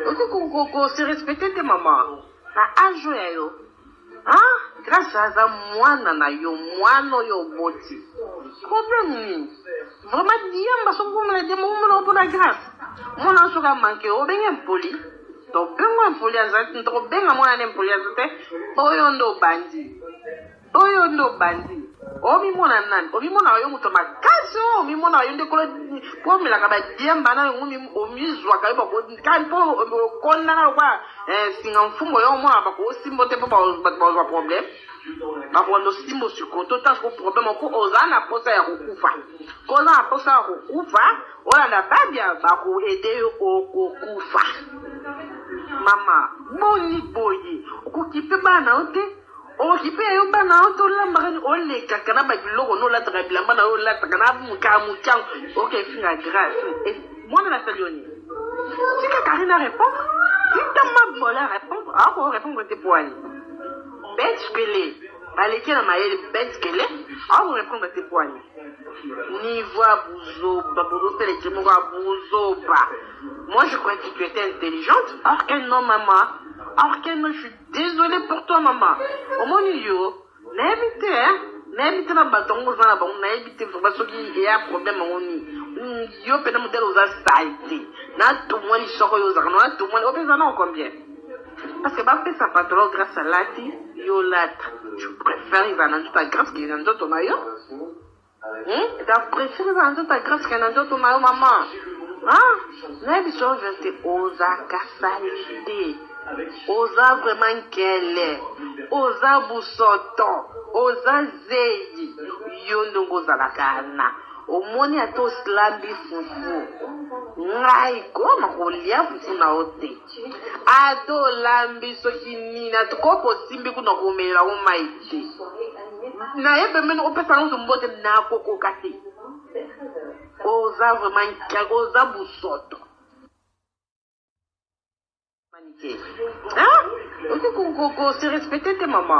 Okoki ko se respecter te mama. Na age oyo ya yo. Ah, Grace aza mwana na yo, mwana oyo oboti. Problème nini? Vraiment diamba soki okomela diamba okomela mpona Grace. Mwana soki amanke obenge impoli. Tobengo impoli aza tokobenga mwana na impoli aza te. Oyo nde obandi. Oyo nde obandi. Omimona nani? Omimonaka yo moto makasi oyo omimonaka yo nde kolo mpo omelaka badiamba na yango omizwaka yo kaka mpo okondana lokola eh, singa mfumbo yo omonaka bakosimbo te mpo bato bazwa problème bakolanda osimbo sikoyo to ta siko problème oko oza na mposa ya kokufa ko oza na mposa ya kokufa olanda babia bakoede yo okokufa mama boni boye okokipe bana yo te Okipe ya yo bana yo tolambaka ni olekaka na babiloko no olataka bilamba na yo olataka na muka mukiango oke finga grace mwana nasali yo nini tika Karine répondre tika mabola répondre ako répondre te poani bête kele baleki na mayele bête kele ako répondre te poani niveau ya buzoba bozosala ete moko ya buzoba. Moi, je croyais que tu étais intelligente, or que non, maman, or que non, je suis désolée pour toi, maman. Omoni yo nayebi te, nayebi te na bato yango oza na bango, nayebi te vraiment soki eya problème yango nini. Yo mpena modele oza sale te natumwa lisoko oyo ozalaka na natumwani opesa nao combien? Parce que bapesa pantalon Grâce alati, yo lata, tu préfères ezala na nzoto ya Grâce ke na nzoto na yo. Ta préfère ezala na nzoto ya Grâce ke na nzoto na yo, mama. Nayebi so vérité, ozaka sale te, oza vraiment nkele, oza busoto, oza zeyi. Yo ndongo ozalaka na omoni ata olambi fufu, ngai koma kolia fufu na yo te. Ata olambi soki nini, ata kopo osimbi kuna komelela ngo mai te, naye pembeni opesa ngo mbote, nakokoka te. Oza vraiment nkele, oza busoto. Manike, okoki ko se respecter te, mama.